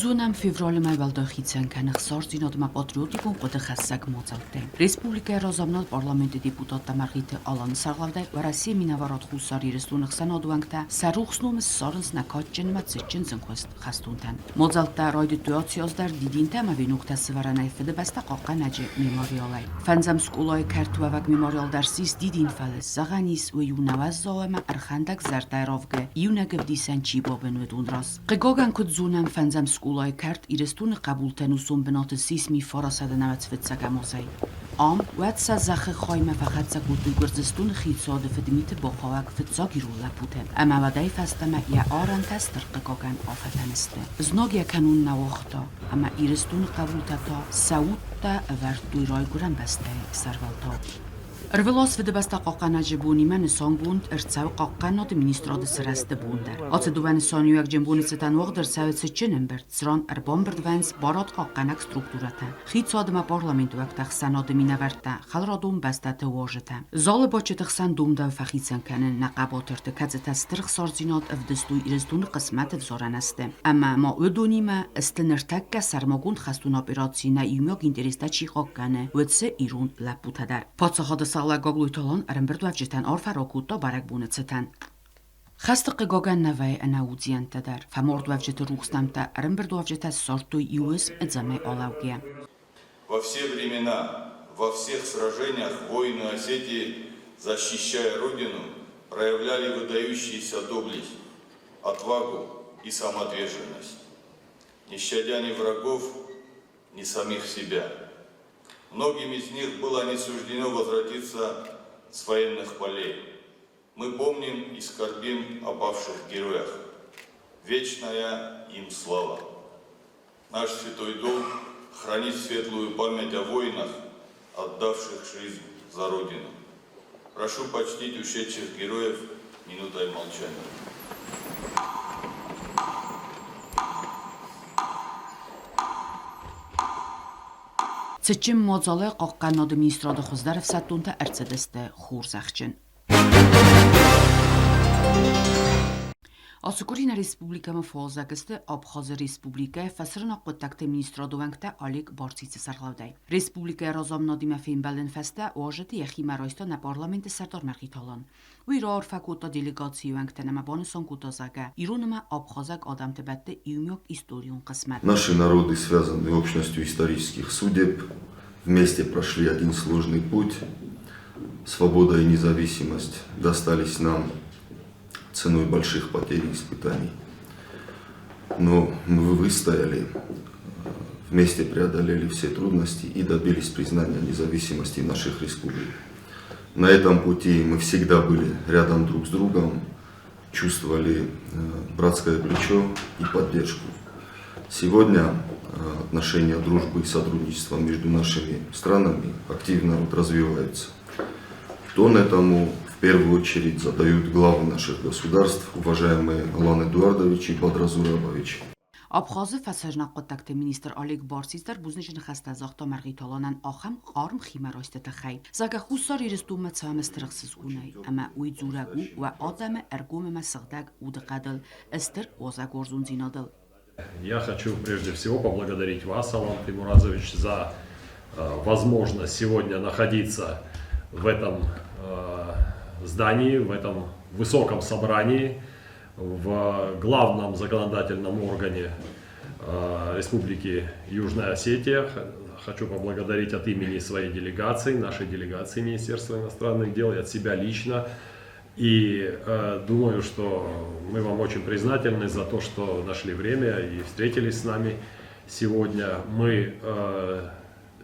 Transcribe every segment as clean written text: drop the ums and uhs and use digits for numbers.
зонӕм, февралы мӕй уӕлдай хицӕн кӕны ӕхсардзинад ӕмӕ патриотикон хъуыды хӕссӕг мадзӕлттӕй. Республикӕйы разамынад парламенты депутаттӕ Мӕргъиты Аланы сӕргълӕудӕй Уӕрӕсейы минӕварад Хуссар Ирыстоны ӕхсӕнады уӕнгтӕ сӕ рухс номы ссарынц нӕ кадджын ӕмӕ цытджын зынгхуыст хӕстонтӕн. Мадзӕлттӕ райдыдтой аци аз дӕр дидинтӕ ӕмӕ веноктӕ сывӕрӕнӕй Фыдыбӕстӕ хъахъхъӕнӕджы мемориалӕй. Фӕндзӕм скъолайы кӕрты уӕвӕг мемориал дӕр ссис дидинфӕлыст, зӕгъӕн ис, уый у нӕ уӕззау ӕмӕ ӕрхӕндӕг зӕрдӕйы равгы иунӕг ӕвдисӕн чи бабын, уыдон раз. Хъыгагӕн, куыд зонӕм, фӕндзӕм скъолайы кӕрт Ирыстоны хъӕбултӕн усон бынаты ссис мифарасады нӕуӕдз фыццӕгӕм азӕй. Ам, уӕд сӕ зӕххы хаймӕ фӕхӕццӕ кодтой Гуырдзыстоны хицауады фыдмиты бахауӕг фыццаг ирон лӕппутӕ ӕмӕ уӕдӕй фӕстӕмӕ йӕ арӕнтӕ стыр хъыгагӕн афӕтӕн сты. Знаг йӕ кӕнон нӕ уагъта, ӕмӕ Ирыстоны хъӕбултӕ та сӕ удтӕ ӕвӕрдтой райгуырӕн бӕстӕйы сӕрвӕлтау. Ӕрвылаз Фыдыбӕстӕ хъахъхъӕнӕджы бонимӕ нысангонд ӕрцӕуы Хъахъхъӕнады министрады сырӕзты бон дӕр. Ацы дыууӕ нысаниуӕгджын боны цытӕн уагъд ӕрцӕуы цытджын ӕмбырд, цыран ӕрбамбырд вӕййынц барадхъахъхъӕнӕг структурӕтӕ, хицауад ӕмӕ парламенты уӕгтӕ ӕхсӕнады минӕвӕрттӕ, хӕларадон бӕстӕты уазджытӕ. Залы бадджыты хсӕн домдӕуы фӕхицӕн кӕнын нӕ хъӕбатырты, кӕцытӕ стыр ӕхсардзинад ӕвдыстой Ирыстоны хъысмӕты ӕвзарӕн азты. Ӕмӕ ма уыдонимӕ сты ныртӕккӕ сӕрмагонд хӕстон операцийы нӕ иумиаг интерестӕ чи хъахъхъӕны, уыцы ирон лӕппутӕ дӕр. Паддзахады сӕргълӕууӕг Гаглойты Алан ӕрӕмбырдуӕвджытӕн арфӕ ракодта бӕрӕгбоны цытӕн. Хӕсты хъыгагӕн нӕ вӕййы ӕнӕудзиӕнттӕ дӕр. Фӕмардуӕвджыты рухс нӕмттӕ ӕрӕмбырдуӕвджытӕ ссардтой иу уысм ӕдзӕмӕй алӕугӕйӕ. Во все времена, во всех сражениях воины Осетии, защищая Родину, проявляли выдающиеся доблесть, отвагу и самоотверженность, не щадя ни врагов, ни самих себя. Многим из них было не суждено возвратиться с военных полей. Мы помним и скорбим о павших героях. Вечная им слава. Наш святой долг – хранить светлую память о воинах, отдавших жизнь за Родину. Прошу почтить ушедших героев минутой молчания. Цытджын мадзалы Хъахъхъӕнынады министрады хуыздӕр ӕфсӕддонтӕ ӕрцыдысты хорзӕхджын. Ацы къуыри нӕ республикӕмӕ фӕуазӕг сты Абхазы Республикӕйы фӕсарӕйнаг хъуыддӕгты министрады уӕнгтӕ Олег Барцицы сӕргълӕудӕй. Республикӕйы разамынадимӕ фембӕлын фӕстӕ уазджыты йӕхимӕ райста нӕ парламенты сӕрдар Мӕргъиты Алан. Уый раарфӕ кодта делегацийы уӕнгтӕн ӕмӕ банысан кодта, зӕгъгӕ, ирон ӕмӕ абхазаг адӕмты бӕтты иумиаг историон хъысмӕт. Наши народы связаны общностью исторических судеб, вместе прошли один сложный путь. Свобода и независимость достались нам ценой больших потерь и испытаний. Но мы выстояли, вместе преодолели все трудности и добились признания независимости наших республик. На этом пути мы всегда были рядом друг с другом, чувствовали братское плечо и поддержку. Сегодня отношения дружбы и сотрудничества между нашими странами активно вот развиваются. Тон этому в первую очередь задают главы наших государств, уважаемые Алан Эдуардович и Бадра Зурабович. Абхазы фӕсарӕйнаг хъуыддӕгты министр Олег Барциц дӕр бузныджы ныхӕстӕ загъта Мӕргъиты Аланӕн ахӕм хъарм химӕрайсты тыххӕй, зӕгъгӕ, Хуссар Ирыстонмӕ цӕуӕм стыр ӕхсызгонӕй, ӕмӕ уый дзурӕг у уӕ адӕмы ӕргом ӕмӕ сыгъдӕг удыхъӕдыл, стыр уазӕгуарзондзинадыл. Я хочу прежде всего поблагодарить вас, Алан Тимуразович, за возможность сегодня находиться в этом здании, в этом высоком собрании, в главном законодательном органе Республики Южная Осетия. Хочу поблагодарить от имени своей делегации, нашей делегации Министерства иностранных дел и от себя лично. И думаю, что мы вам очень признательны за то, что нашли время и встретились с нами сегодня. Мы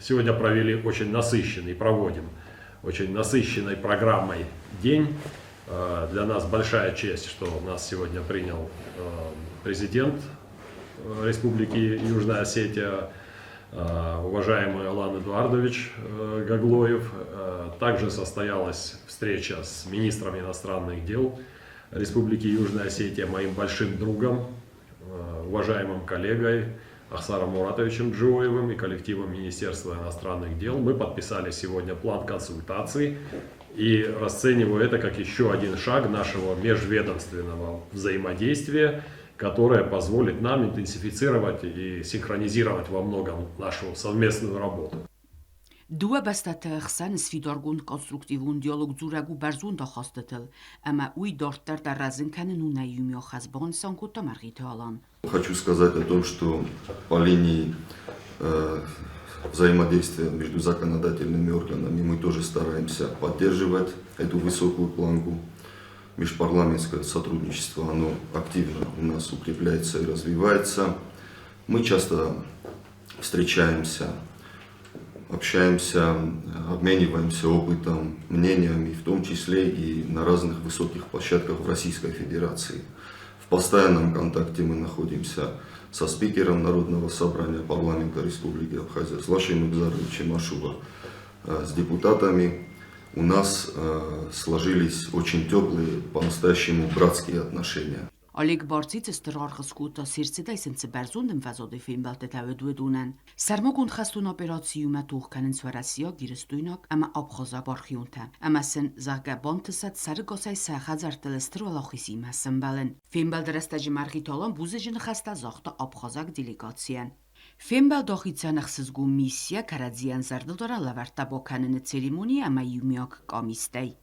сегодня провели очень насыщенный, проводим очень насыщенной программой день. Для нас большая честь, что нас сегодня принял президент Республики Южная Осетия, уважаемый Алан Эдуардович Гаглоев. Также состоялась встреча с министром иностранных дел Республики Южная Осетия, моим большим другом, уважаемым коллегой Ахсаром Муратовичем Джиоевым и коллективом Министерства иностранных дел. Мы подписали сегодня план консультаций и расцениваю это как еще один шаг нашего межведомственного взаимодействия. которая позволит нам интенсифицировать и синхронизировать во многом нашу совместную работу. Дыууӕ бӕстӕты ӕхсӕн сфидаргонд конструктивон диалог дзурӕг у бӕрзонд ахастытыл, ӕмӕ уый дарддӕр дӕр рӕзын кӕнын у нӕ иумиаг хӕс, банысан кодта Мӕргъиты Алан. Хочу сказать о том, что по линии взаимодействия между законодательными органами мы тоже стараемся поддерживать эту высокую планку. Межпарламентское сотрудничество, оно активно у нас укрепляется и развивается. Мы часто встречаемся, общаемся, обмениваемся опытом, мнениями, в том числе и на разных высоких площадках в Российской Федерации. В постоянном контакте мы находимся со спикером Народного собрания парламента Республики Абхазия, с Лашей Нугзаровичем Ашуба, с депутатами. У нас сложились очень теплые, по-настоящему братские отношения. Олег Барцицы стыр аргъ скодта се рцыдӕй сын цы бӕрзонд ӕмвӕзады фембӕлдтытӕ уыд, уыдонӕн. Сӕрмагонд хӕстон операци иумӕ тох кӕнынц уӕрӕсейаг, ирыстойнаг ӕмӕ абхазаг бархионтӕ, ӕмӕ сын, зӕгъгӕ, бантысӕд сӕрыгасӕй сӕ хӕдзӕрттыл стыр уӕлахизимӕ сӕмбӕлын. Фембӕлды рӕстӕджы Мӕргъиты Алан бузныджы ныхӕстӕ загъта абхазаг делегацийӕн. Фембӕлд ахицӕн ӕхсызгон миссийӕ кӕрӕдзийӕн зӕрдылдарӕн лӕвӕрттӕ бакӕныны церемони ӕмӕ иумиаг къамистӕй.